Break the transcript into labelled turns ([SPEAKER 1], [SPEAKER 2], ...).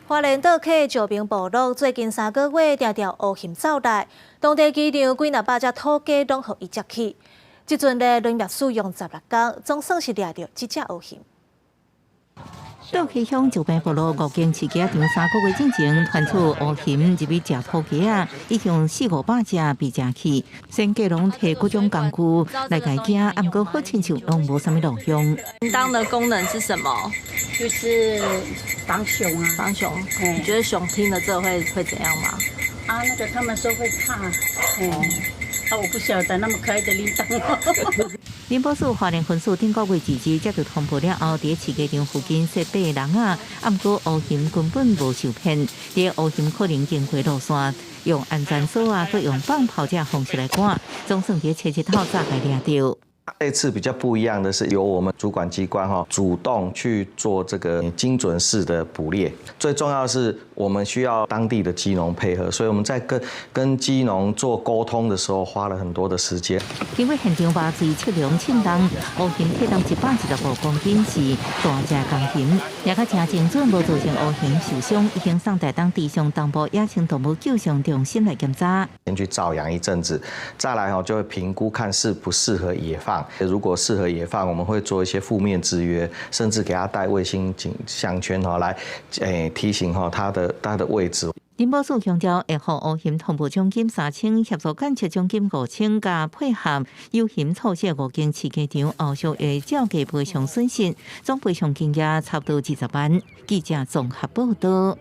[SPEAKER 1] 花蓮倒溪石屏部落最近3個月定定烏熊走來，當地雞場幾若百隻土雞攏予伊食去。這陣咧農業使用16工，總算是掠著這隻烏熊。
[SPEAKER 2] 倒溪鄉石屏部落五間飼雞場3個月進前傳出烏熊入去食土雞仔，已經四五百隻被食去。先計攏提各種工具來共驚，啊毋過好親像攏無啥物路用。
[SPEAKER 3] 鈴鐺的功能是什麼？
[SPEAKER 4] 就是防熊啊。
[SPEAKER 3] 防熊。你覺得熊聽了這會怎樣嗎？
[SPEAKER 4] 啊，那個他們說會怕，啊，我不曉得那麼可愛的鈴鐺。
[SPEAKER 2] 林保署花蓮分署頂個月2日接到通報了後，佇飼雞場附近設八個籠仔，啊，毋過烏熊根本無受騙。佇烏熊可能經過路線，用安全鎖啊，閣用放炮這方式來趕，總算佇初七透早共掠著。
[SPEAKER 5] 這次比較不一樣的是，由我們主管機關哈主動去做這個精準式的捕獵。最重要的是，我們需要當地的雞農配合，所以我們在跟雞農做溝通的時候，花了很多的時間。
[SPEAKER 2] 經過現場麻醉測量稱重，烏熊體重125公斤，是大隻公熊，也較誠精準，無造成烏熊受傷，已經送台東池上東部野生動物救傷中心來檢查。
[SPEAKER 5] 先去照養一陣子，再來哈就會評估看適不適合野放。如果適合野放，我們會做一些負面制約，甚至給他戴衛星頸項圈哈，來提醒哈它的位置。
[SPEAKER 2] 林保署強調，會予烏熊通報獎金3000，協助檢測獎金5000，加配合誘熊措施五間飼雞場，後續會照計賠償損失，總賠償金額差不多20萬。記者綜合報道。